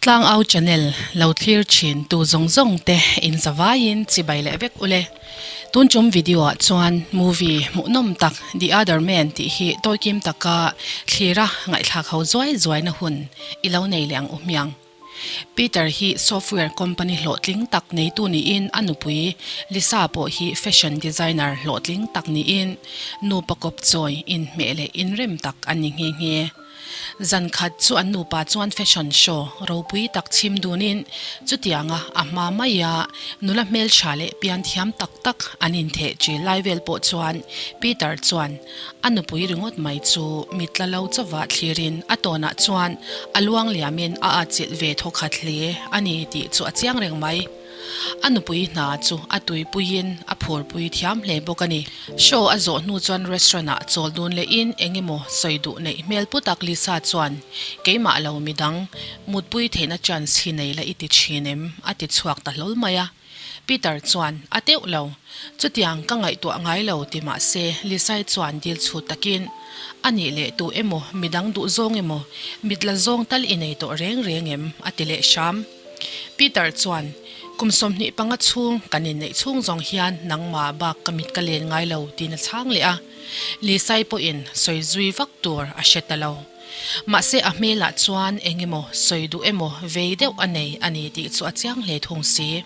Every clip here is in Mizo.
Tlangau channel lo thlir thin tu zawng zawng te in zavaiin chibai leh vek ule. Tun tum video ah chuan movie hmuhnawm tak The Other Man tih hi tawikim taka thlira ngaihthlak ho zuai zuaina hun i lo nei leh ang u hmiang. Peter hi software company hlawhtling tak neitu niin a nupui Lisa pawh hi fashion designer hlawhtling tak niin nupa kawp chawi inhmeh leh inrem tak an ni nghe nghe. Zan khat chu an nupa chuan fashion show ropui tak chhim dunin chutianga a hma maia nula hmeltha leh pian thiam tak tak an intheh chi lai vel pawh chuan Peter chuan a nupui ringawt mai chu mit la lo chauva thlirin a tawnah chuan a luang liamin a atchilh ve thawkhat hle a ni tih chu a chiang reng mai. A nupui hna chu a tuipuiin a phurpui thiam hle bawk a ni. Show a zawh hnu chuan restaurant ah chawl dun lehin eng emaw sawi duh neih hmel pu tak Lisa chuan, Keimah lo midang, mutpui theihna chance hi nei la i ti thin em? a ti chhuak ta hlawl mai a. Peter chuan, A teuh lo. Chutiang ka ngaihtuah ngai lo ti mah se Lisa-i chuan dil chhut takin, A nih leh tu emaw midang duh zawng emaw mit la zawng tal i nei tawh reng reng em? a ti leh hram. Peter chuan, Kum 25 chhung kan inneih chhung zawng hian nangmah bak ka mit ka len ngai lo tiin a chhang leh a. Lisai pawhin sawi zui vak tur a hre ta lo. Mahse a hmelah chuan eng emaw sawi duh emaw vei deuh a nei a ni tih chu a chiang hle thung si.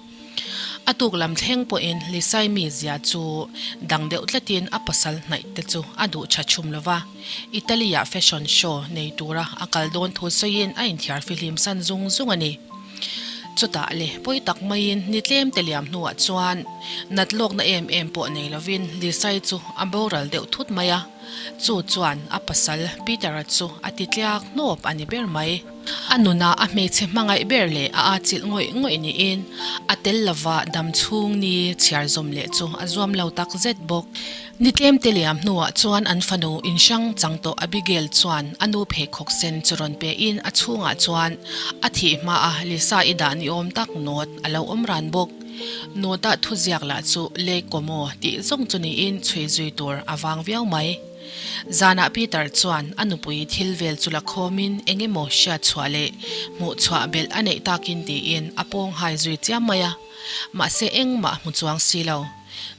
A tuk lam thleng pawhin Lisai mizia chu dang deuh tlatin a pasal hnaih te chu a duh tha chhum lo va. Italy-ah fashion show nei tura a kal dawn thu sawiin a inthiar fihlim san zung zung a ni. Chutah le pawi tak maiin ni tlem te liam hnuah chuan nat lawkna em em pawh nei lovin Lisai chu a boral deuh thut mai a, chu chuan a pasal Peter-a chu a ti tliak hnawp a ni ber mai. A nuna a hmeichhe hmangaih ber leh a atchilh ngawih ngawih niin a tel lova dam chhung ni chhiar zawm leh chu a zuam lo tak zet bawk. Ni tlem te liam hnuah chuan an fanu inhrang chang tawh Abigail chuan a nu pheikhawk sen chu rawn pe in a chhungah chuan a thih hmaa Lisa i dah ni awm tak nawt a lo awm ran bawk. Nawta thuziak lah chu Lake Como tih zawng chu niin chhui zui tur a vang viau mai. Zanah Peter chuan a nupui thil vel chu la khawmin eng emaw hriat chhuah leh hmuh chhuah belh a neih takin tiin a pawng hai zui chiam mai a. Mahse engmah hmu chuang si lo.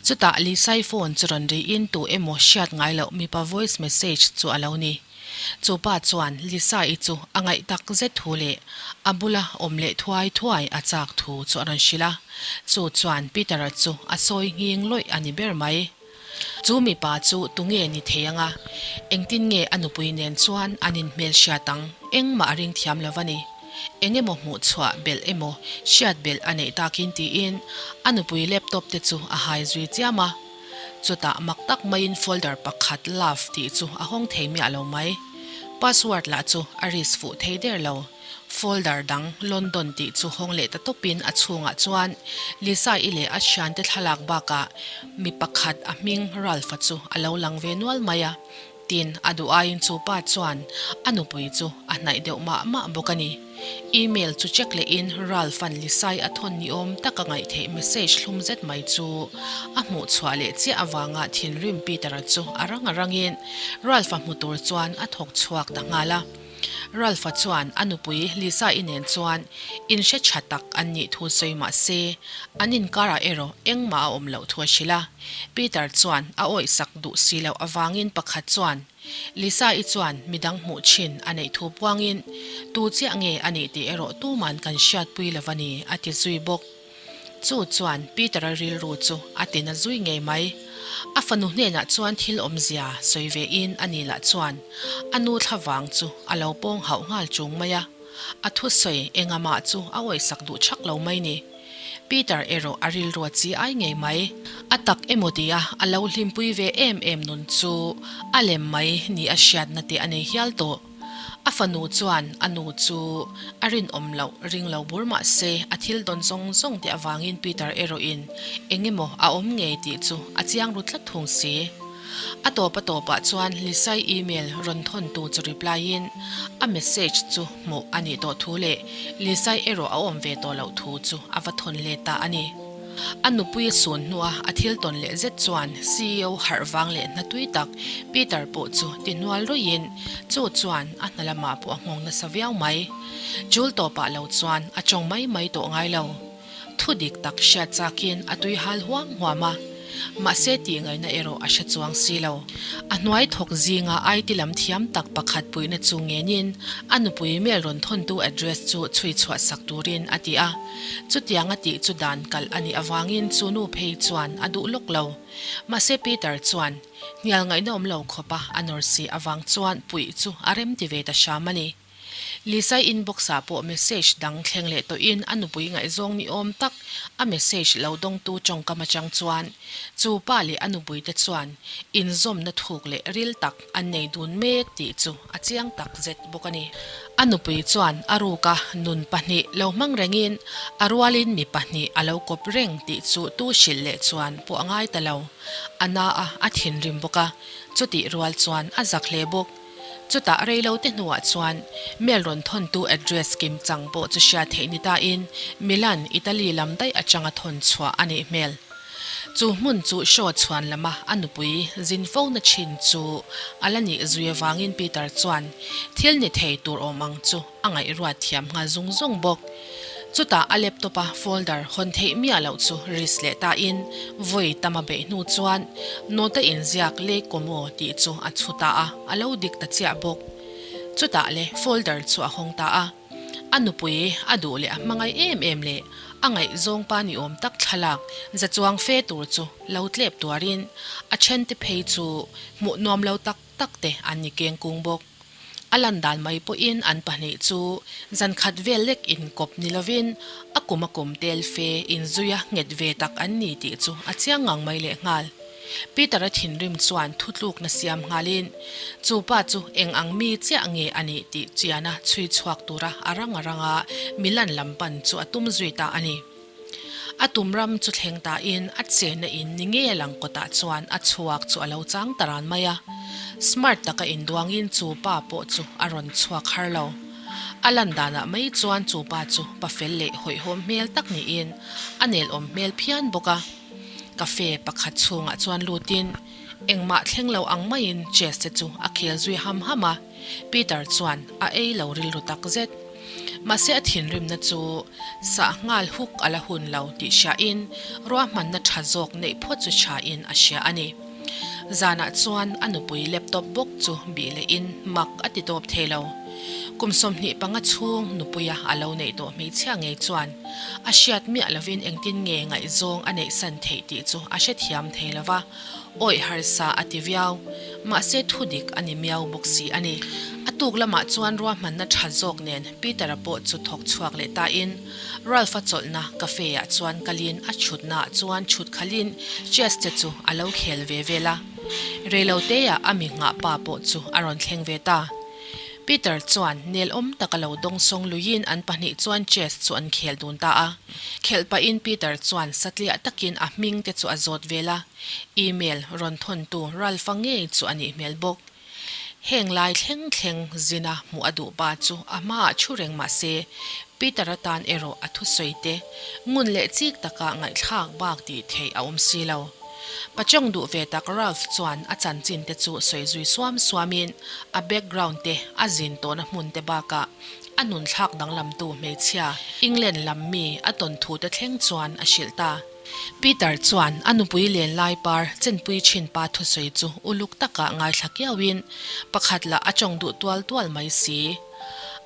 Chutah Lisai phone chu rawn riin tu emaw hriat ngai loh mipa voice message chu a lo ni. Chu pa chuan Lisa-i chu a ngaih tak zet thu leh a bula awm leh thuai thuai a chak thu chu a rawn hrilh a. Chu chuan Peter-a chu a sawi nghing lawih a ni ber mai. Chu mipa chu tunge ni thei anga engtin nge a nupui nen chuan an inhmelhriat ang engmah a ring thiam lo va ni. Eng emaw hmuh chhuah belh emaw hriat belh a neih takin tiin a nupui laptop te chu a hai zui chiam a. Chutah mak tak maiin folder pakhat love tih chu a hawng thei miah lo mai. Password lah chu a risk fuh thei der lo. Folder dang London tih chu hawng leh ta tawpin a chhungah chuan Lisa-i leh a thiante thlalak bakah mi pakhat a hming Ralph-a chu a lo lang ve nual mai a. Tin, a duh aiin chu pa chuan a nupui chu a hnaih deuh mah mah bawk a ni. Email chu check lehin Ralph-a'n Lisai a thawn ni awm taka ngaih theih message thlum zet mai chu a hmuh chhuah leh chiah avanga thinrim Peter-a chu a rang a rangin Ralph-a hmu tur chuan a thawk chhuak ta nghal a. Ralph-a chuan a nupui Lisa-i nen chuan inhre tha tak an nih thu sawi mah se, an inkarah erawh engmah a awm loh thu a hrilh a. Peter chuan a awihsak duh si loh avangin pakhat chuan Lisa-i chuan midang hmuh thin a neih thu puangin tu chiah nge a nih tih erawh tuman kan hriatpui lo a ni a ti zui bawk. Chu chuan Peter-a rilru chu a tina zui ngei mai. A fanu hnenah chuan thil awmzia sawi ve in a ni lah chuan a nu thlavang chu a lo pawng hauh nghal chung mai a. A thusawi engamah chu a awihsak duh chak lo mai ni. Peter erawh a rilru a chi ai ngei mai. A tak emaw tia a lo hlimpui ve em em nun chu a lem mai ni a hriatna te a nei hial tawh. A fanu chuan a nu chu a rinawm loh ring lo bur mah se a thil dawn zawng zawng te avangin Peter erawhin eng emaw a awm ngei tih chu a chiang ru tlat thung si. A tawp a tawpah chuan Lisai email rawn thawntu chu reply in a message chu hmuh a nih tawh thu leh Lisai erawh a awm ve tawh loh thu chu a va thawn let ta a ni. A nupui sun hnua a thil tawn leh zet chuan ceo harh vang leh hna tui tak Peter pawh chu ti hnual ruiin chu chuan a hna lamah pawh a nghawng nasa viau mai. Jul tawpah lo chuan a tawng mai mai tawh ngai lo. Thu dik tak hriat chakin a tui hal huam huam a, mahse tih ngaihna erawh a hre chuang si lo. A hnuai thawk zinga IT lam thiam tak pakhat puihna chu ngenin a nupui mail rawn thawntu address chu chhui chhuah sak turin a ti a. Chutiang a tih chu dan kalh a nih avangin chu nu phei chuan a duh lawk lo. Mahse Peter chuan hnial ngaihna awm lo khawpa a nawr si avang chuan puih chu a rem ti ve ta hram a ni. Lisa inbox ah pawh message dang thleng leh tawhin a nupui ngaihzawng ni awm tak a message lo dawngtu tawngkam atang chuan chu pa leh a nupui te chuan inzawmna thuk leh ril tak an nei dun mek tih chu a chiang tak zet bawk a ni. A nupui chuan a ruka nun pahnih lo hmang rengin a rualin mi pahnih a lo kawp reng tih chu tu hrilh leh chuan pawh a ngai ta lo. A na a, a thinrim bawk a, chutih rual chuan a zak hle bawk. Chutah reilote hnuah chuan mail rawn thawntu address kim chang pawh chu hriat theih ni tain Milan, Italy lam daih atanga thawn chhuah a nih hmel. Chu hmun chu show chhuan lama a nupui zin fo na thin chu a la nih zui avangin Peter chuan thil ni thei tur awm ang chu a ngaihruat thiam nghal zung zung bawk. Chutah a laptop a folder hawn theih miah loh chu risk leh tain vawi tam a beih hnu chuan note a inziak Lake Como tih chu a chhu ta a, a lo dik ta chiah bawk. Chutah le folder chu a hawng ta a. A nupui a duh leh a hmangaih em em leh a ngaihzawng pa ni awm tak thlalak za chuang fe tur chu lo tlep tuarin a thente phei chu hmuh nuam lo tak tak te an ni keng kung bawk. A lan dan mai pawhin an pahnih chu zan khat vel lek inkawp ni lovin a kum a kum tel fe inzuia nghet ve tak an ni tih chu a chiang ngang mai leh nghal. Peter-a thinrim chuan thutlukna siam nghalin chu pa chu eng ang mi chiah nge a nih tih chiana chhui chhuak tura a rang a ranga Milan lam pan chu a tum zui ta a ni. A tum ram chu thleng tain a chenna in ni nge lang kawtah chuan a chhuak chu a lo chang ta ran mai a. Smart taka induangin chu pa pawh chu a rawn chhuak har lo. A lan danah mai chuan chu pa chu pa fel leh hawihhawm hmel tak niin a nelawm hmel phian bawk a. Cafe pakhat chhungah chuan lutin engmah thleng lo ang maiin chess te chu a khel zui ham ham a. Peter chuan a ei lo rilru tak zet. Mahse a thinrimna chu sah nghal huk a la hun lo tih hriain ruahmanna tha zawk neih phawt chu thain a hria a ni. Zanah chuan a nupui laptop bawk chu bih lehin mak a ti tawp thei lo. Kum 25 chhung nupuia a lo neih tawh hmeichhia ngei chuan a hriat miah lovin engtin nge ngaihzawng a neihsan theih tih chu a hrethiam thei lo va. Awih harsa a ti viau. Mahse thu dik a ni miau bawk si a ni. A tuk lamah chuan ruahmanna tha zawk nen Peter-a pawh chu thawk chhuak leh tain Ralph-a chawlhna cafe-ah chuan kalin a chhutnaah chuan chhut khalin chess te chu a lo khel ve vel a. Reiloteah a mi nghah pa pawh chu a rawn thleng ve ta. Peter chuan nelawm taka lo dawngsawng luiin an pahnih chuan chess chu an khel dun ta a. Khelh pahin Peter chuan satliah takin a hming te chu a zawt vel a, email rawn thawntu Ralph-a ngei chu a nih hmel bawk. Heng lai thleng thleng zina hmuh a duh pa chu a hmaah thu reng mah se, Peter-a tan erawh a thusawi te ngun leh chik taka ngaihthlak bak tih theih a awm si lo. Pachawng duh ve tak Ralph chuan a chanchin te chu sawi zui suam suamin a background te a zin tawhna hmun te bakah a nun thlak danglamtu hmeichhia England lam mi a tawn thu te thleng chuan a hrilh ta. Peter chuan a nupui len lai par chenpui thin pa thusawi chu uluk takah ngaithla kiauin pakhat lah a tawng duh tual tual mai si.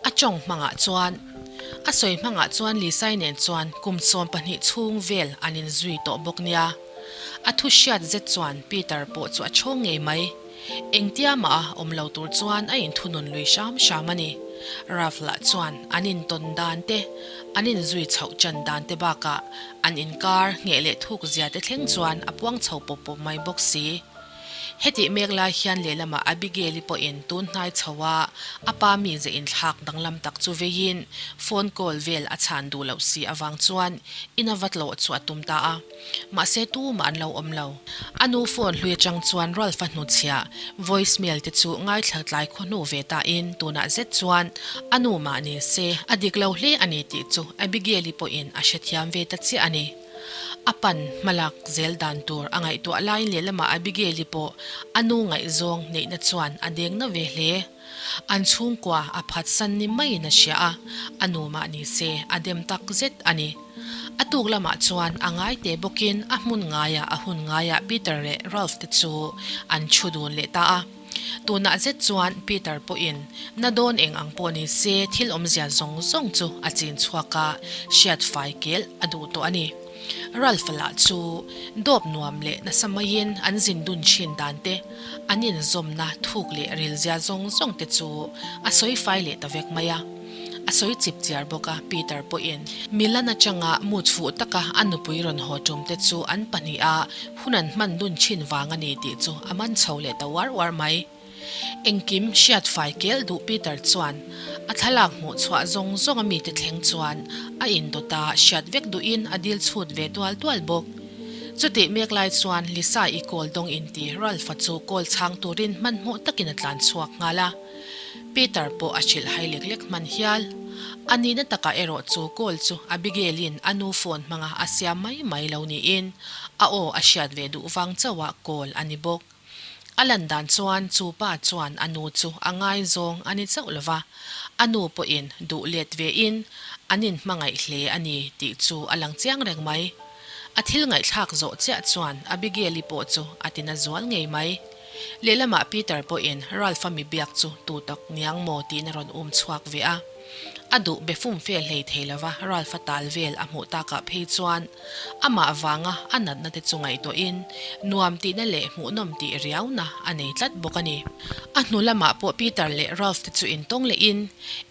A tawng hmangah chuan a sawi hmangah chuan Lisai nen chuan kum 12 chhung vel an inzui tawh bawk nia. A thu hriat zet chuan Peter pawh chu a chhawng ngei mai. Engtia mah a awm lo tur chuan a inthunun lui hram hram a ni. Ralph lah chuan an intawn dan te, an inzui chhoh chan dan te bakah an inkar ngheh leh thuk zia te thleng chuan a puang chho pawp pawp mai bawk si. Hetih mek lai hian lehlamah Abigail-i pawhin tun hnai chho a a pa mize inthlak danglam tak chu veiin phone call vel a chhan duh loh si avang chuan ina va tlawh chu a tum ta a. Mahse tumah an lo awm lo. A nu phone hlui atang chuan Ralph-a hnuchhiah voice mail te chu ngaithla tlai khaw hnu ve tain tunah zet chuan a nu mah ni se a dik lo hle a ni tih chu Abigail-i pawhin a hrethiam ve ta chiah a ni. A pan hmalak zel dan tur a ngaihtuah laiin lehlamah Abigail-i pawh a nu ngaihzawng neihna chuan a deng na ve hle. An chhungkua a phatsan ni maiin a hria a, a nu mah ni se a dem tak zet a ni. A tuk lamah chuan a ngai teh bawkin a hmun ngaiah a hun ngaiah Peter leh Ralph te chu an thu dun leh ta a. Tunah zet chuan Peter pawhin na dawn eng ang pawh ni se thil awmzia zawng zawng chu a chin chhuak a, hriat fai kel a duh tawh a ni. Ralph lah chu dawp nuam leh nasa maiin an zin dun thin dan te, an inzawmna thuk leh rilzia zawng zawng te chu a sawi fai leh ta vek mai a. A sawi chip chiar bawk a, Peter pawhin Milan atanga mut fuh taka a nupui rawn haw tum te chu an pahniha hun an hman dun thin vang a ni tih chu a man chho leh ta uar uar mai. Engkim hriat fai kel duh Peter chuan a thlalak hmuh chhuah zawng zawng a mite thleng chuan a indawt a hriat vek duhin a dil chhut ve tual tual bawk. Chutih mek lai chuan Lisa i call dawng inti Ralph-a chu call chhang turin hmanhmawh takin a tlan chhuak nghal a. Peter pawh a hrilh hai lek lek hman hial. A nihna takah erawh chu call chu Abigail-in a nu phone hmanga a siam mai mai lo niin a aw a hriat ve duh vang chauha call a ni bawk. A lan dan chuan chu pa chuan a nu chu a ngaizawng a ni chauh lo va, a nu pawhin duh let vein an inhmangaih hle a ni tih chu a lang chiang reng mai. A thil ngaihthlak zawh chiah chuan Abigail-i pawh chu a tina zual ngei mai. Lehlamah Peter pawhin Ralph-a mi biak chu tu tak niang maw tiin a rawn um chhuak ve a. A duh be fum fel hlei thei lova Ralph-a tal vel a hmuh takah phei chuan amah vanga a natna te chu ngaihtuahin nuam tihna leh hmuhnawm tih riauna a nei tlat bawk a ni. A hnu lamah pawh Peter leh Ralph te chu intawng lehin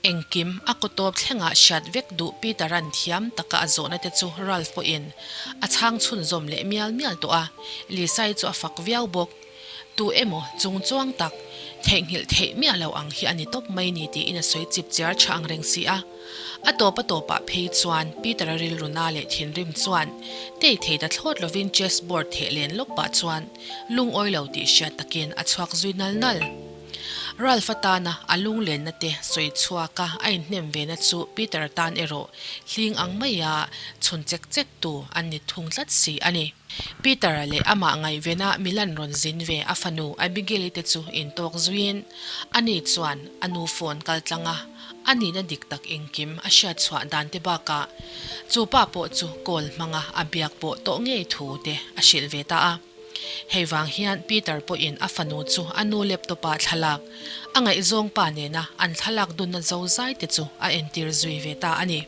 engkim a kaw tawp thlengah hriat vek duh Peter-a'n thiam taka a zawhna te chu Ralph pawhin a chhang chhunzawm leh mial mial tawh a, Lisa-i chu a fak viau bawk. Tu emaw chung chuang tak, theihnghilh theih miah lo ang hi a ni tawp mai ni tiin a sawi chip chiar tha ang reng si a. A tawp a tawpah phei chuan Peter-a rilru na leh thinrim chuan tei thei ta thlawt lovin chess board theh len lawp pah chuan lungawi lo tih hriat takin a chhuak zui nal nal. Ralph-a tana a lunglenna te sawi chhuaka a inhnem vena chu Peter-a tan erawh hling ang maia chhun chek chek tu an ni thung tlat si a ni. Peter-a leh amah ngaihvena Milan rawn zin ve a fanu Abigail-i te chu intawk zuiin ani chuan a nu phone kal tlang a, a nihna dik tak engkim a hriat chhuah dan te bakah chu pa pawh chu call hmanga a biak pawh tawh ngei thu te a hrilh ve ta a. Hei vang hian Peter pawhin a fanu chu a nu laptop-a thlalak a ngaihzawng pa nena an thlalak dunna zozai te chu a entir zui ve ta a ni.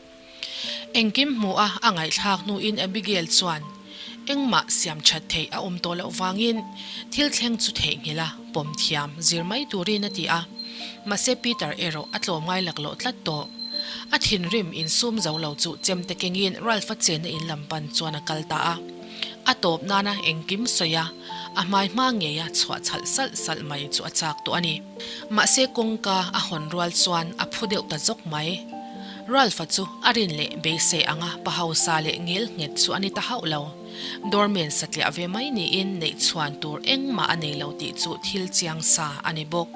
Engkim hmu a a ngaihthlak hnuin Abigail chuan engmah siam that theih a awm tawh loh vangin thil thleng chu theihnghilh a pawm thiam zir mai turin a ti a. Mahse Peter erawh a tlawm ngai laklawh tlat tawh. A thinrim insum zo lo chu chemte kengin Ralph-a chenna in lam pan chuan a kal ta a. A tawp nana engkim sawi a, a hmai hma ngeia chhuah chhalh salh salh mai chu a chak tawh a ni. Mahse kawngka a hawn rual chuan a phu deuh ta zawk mai. Ralph-a chu a rin leh beisei anga pa hausa leh ngel nghet chu a ni ta hauh lo. Doorman satliah ve mai niin neih chhuan tur engmah a nei lo tih chu thil chiang sa a ni bawk.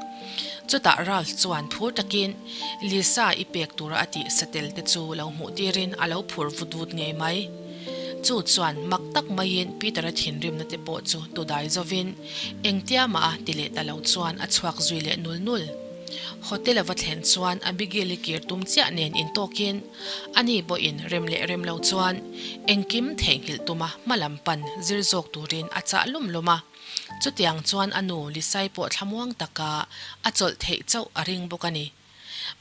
Chutah Ralph chuan phur takin Lisa i pek tura a tih satel te chu lo hmuh tirin a lo phur vut vut ngei mai. Chu chuan mak tak maiin Peter-a thinrimna te pawh chu tudai zovin engtia mah a ti leh ta lo chuan a chhuak zui leh nul nul. Hotel a va thlen chuan Abigail-i kir tum chiah nen intawkin ani pawhin rem leh rem lo chuan engkim theihnghilh tuma hma lam pan zir zawk turin a chah lum lum a. Chutiang chuan a nu Lisai pawh thlamuang taka a chawlh theih chauh a ring bawk a ni.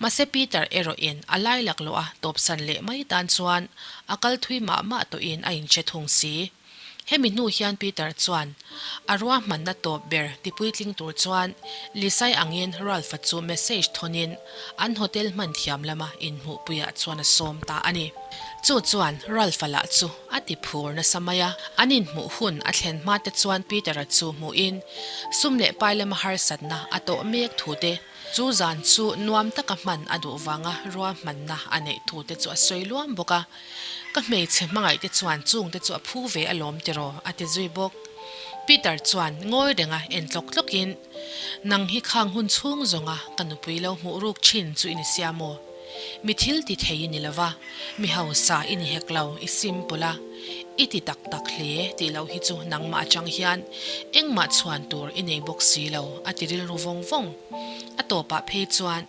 Mahse Peter erawhin a lai laklawh a tawpsan leh mai tan chuan a kal thui mah mah tawhin a inhre thung si. Hemi hnu hian Peter chuan a ruahmanna tawp ber tipuitling tur chuan Lisai angin Ralph-a chu message thawnin an hotel hman thiam lama inhmuhpuiah chuan a sawm ta a ni. Chu chuan Ralph-a lah chu a ti phur nasa mai a, an inhmuh hun a thlen hma te chuan Peter-a chu hmuhin sum leh pai lama harsatna a tawh mek thu te, Chu zan chu nuam taka hman a duh vanga ruahmanna a neih thu te chu a sawi luam bawk a. Ka hmeichhe hmangaih te chuan chung te chu a phu ve alawm tiraw a ti zui bawk. Peter chuan ngawi renga en tlawk tlawkin, Nang hi khang hun chhung zawnga ka nupui lo hmuh ruk thin chu i ni sia maw? Mi thil ti thei i ni lo va, mi hausa i ni hek lo, i simple a, i ti tak tak hle tih loh hi chu nangmah atang hian engmah chhuan tur i nei bawk si lo, a ti rilru vawng vawng. A tawpah phei chuan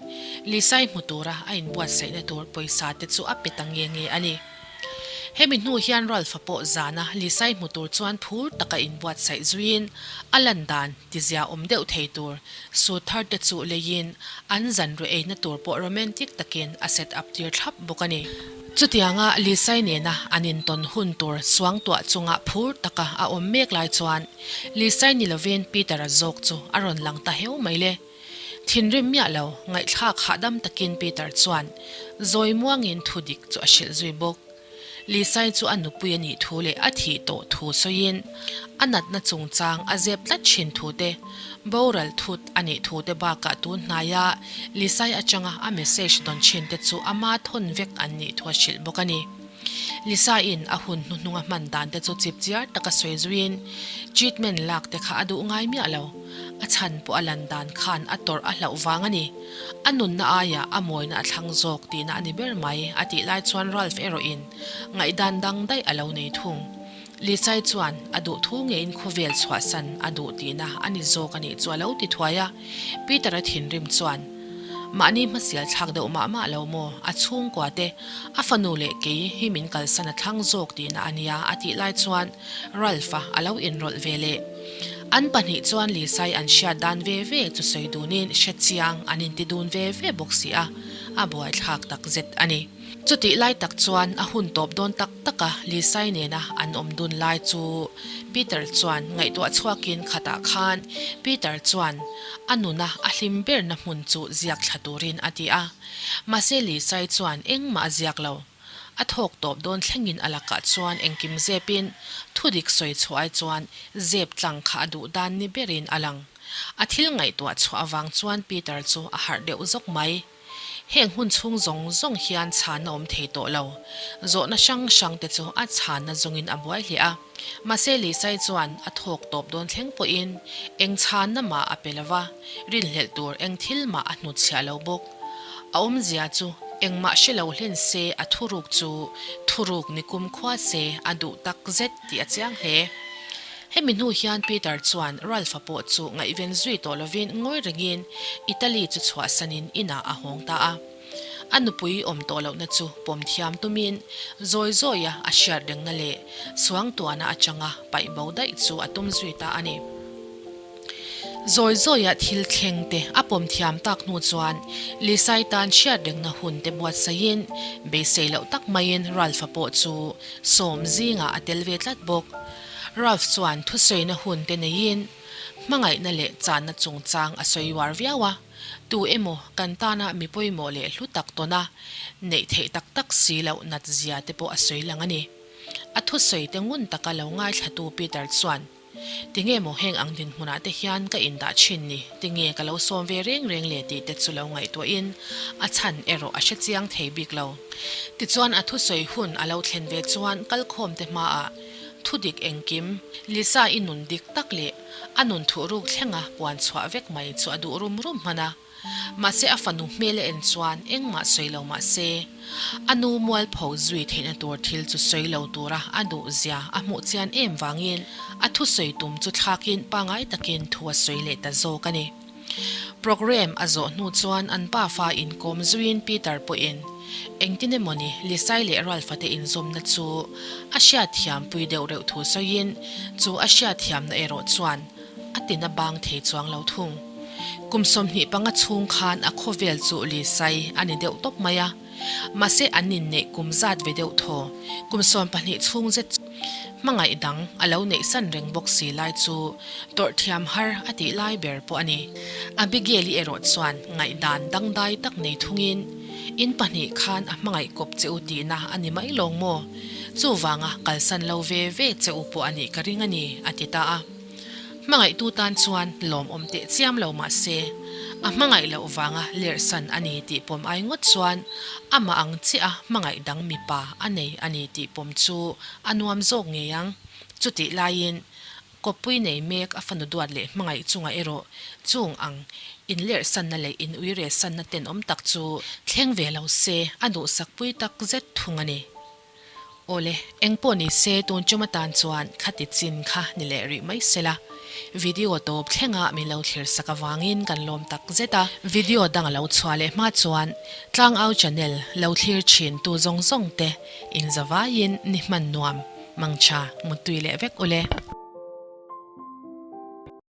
Lisai hmu tura a inbuatsaihna tur pawisa te chu a pe ta nge nge a ni. Hemi hnu hian Ralph-a pawh zana Lisai hmu tur chuan phur taka inbuatsaih zuiin a lan dan tizia awm deuh thei tur suit thar te chu leiin an zanruih eina tur pawh romantic takin a set up tir thlap bawk a ni. Chutianga Lisai nena an intawn hun tur suangtuah chunga phur taka a awm mek lai chuan Lisai ni lovin Peter-a zawk chu a rawn lang ta heu mai le. Thinrim miah lo, ngaihthlak hahdam takin Peter chuan zawi muangin thu dik chu a hrilh zui bawk. Lisai chu a nupui a nih thu leh a thih tawh thu sawiin a natna chungchang a zep tlat thin thu te, boral thut a nih thu te bakah tun hnaia Lisai atanga a message dawn thin te chu ama thawn vek an nih thu a hrilh bawk a ni. Lisa-in a hun hnuhnunga hman dan te chu chip chiar taka sawi zuiin treatment lak te kha a duh ngai miah lo. A chhan pawh a lan dan khan a tawrh a hlauh vang a ni. A nunna aia a mawina a thlang zawk tihna a ni ber mai, a tih lai chuan Ralph erawhin ngaihdan dang daih a lo nei thung. Lisai chuan a duh thu ngeiin khawvel chhuahsan a duh tihna a ni zawk a nih chu a lo ti thuai a. Peter-a thinrim chuan, Mahni hmasial thlak deuh mah mah lo maw? A chhungkua te, a fanu leh kei hi min kalsan a thlang zawk tihna a nia, a tih lai chuan Ralph-a a lo inrawlh ve leh. An pahnih chuan Lisai an hriat dan ve ve chu sawi dunin hre chiang an inti dun ve ve bawk si a, a buaithlak takzet a ni. Chutih lai tak chuan a hun tawp dawn tak tak a, Lisai nena an awm dun lai chu Peter chuan ngaihtuah chhuakin khatah khan Peter chuan a nuna a hlim berna hmun chu ziak thla turin a ti a. Mahse Lisai chuan engmah a ziak lo. A thawk tawp dawn thlengin a lakah chuan engkim zepin thudik sawi chhuah ai chuan zep tlang kha a duh dan ni berin a lang. A thil ngaihtuah chhuah avang chuan Peter chu a harh deuh zawk mai. Heng hun chhung zawng zawng hian chhanna awm thei tawh lo. Zawhna hrang hrang te chu a chhanna zawngin a buai hle a. Mahse Lisai chuan a thawk tawp dawn thleng pawhin eng chhanna mah a pe lo va, rinhlelh tur eng thil mah a hnutchhiah lo bawk. A awmzia chu engmah hre lo hlen se a thuruk chu thuruk ni kum khua se a duh tak zet tih a chiang hle. Hemi hnu hian Peter chuan Ralph-a pawh chu ngaihven zui tawh lovin ngawi rengin Italy chu chhuahsanin inah a hawng ta a. A nupui awm tawh lohna chu pawm thiam tumin zawi zawia a hriat rengna leh suangtuahna atanga paih bo daih chu a tum zui ta a ni. Zawi zawia thil thleng te a pawm thiam tak hnu chuan Lisai tan hriat rengna hun te buatsaihin beisei loh tak maiin Ralph-a pawh chu sawm zingah a tel ve tlat bawk. Ralph chuan thusawina hun te neiin hmangaihna leh channa chungchang a sawi uar viau a, tu emaw kan tana mi pawimawh leh hlu tak tawna neih theih tak tak si loh nat zia te pawh a sawi lang a ni. A thusawi te ngun taka lo ngaithlatu Peter chuan, Tinge maw heng ang dinhmunah te hian ka indah thin ni? Tinge ka lo sawm ve reng reng le tih te chu lo ngaihtuahin a chhan erawh a hre chiang thei bik lo. Tichuan a thusawi hun a lo thlen ve chuan kalkhawmte hmaah Thudik engkim, Lisa i nun dik tak leh a nun thuhruk thlenga puan chhuah vek mai chu a duh rum rum hman a. Mahse a fanu hmel a en chuan engmah sawi lo mah se, a nu mualpho zui theihna tur thil chu sawi lo tura a duh zia a hmuh chian em vangin a thusawi tum chu thlakin pangai takin thu a sawi leh ta zawk a ni. Programme a zawh hnu chuan an pafa inkawm zuiin Peter pawhin engtin emawni Lisai leh Ralph-a te inzawmna chu a hriatthiampui deuh reuh thu sawiin chu a hriatthiamna erawh chuan a tina bang thei chuang lo thung. Kum 25 chhung khan a khawvel chu Lisai a ni deuh tawp mai a. Mahse an inneih kum zat ve deuh thaw, kum 12 chhung zet chu hmangaih dang a lo neih san reng bawk si lai chu tawrh thiam har a tih lai ber pawh a ni. Abigail-i erawh chuan ngaihdan dangdai tak nei thungin, In pahnih khan a hmangaih kawp che u tihna a ni mai lawng maw? Chuvanga kalsan lo ve ve che u pawh a nih ka ring a ni, a ti ta a. Hmangaihtu tan chuan lawmawm teh chiam lo mah se, a hmangaih loh vanga lerhsan a ni tih pawm ai ngawt chuan amah ang chiah a hmangaih dang mipa a nei a ni tih pawm chu a nuam zawk ngei ang. Chutih laiin. Kawppui nei mek a fanu duat leh hmangaih chungah erawh chung ang inlerhsanna leh inuiresanna tenawm tak chu thleng ve lo se a duhsakpui tak zet thung a ni. Awle, eng pawh ni se tun tum atan chuan khati chin kha ni leh rih mai se la. Video tawp thlenga min lo thlir sak avangin kan lawm tak zet a. Video dang a lo chhuah leh hma chuan Tlangau channel lo thlir thin tu zawng zawng te in zavaiin ni hman nuam, mangtha, muttui leh vek ule.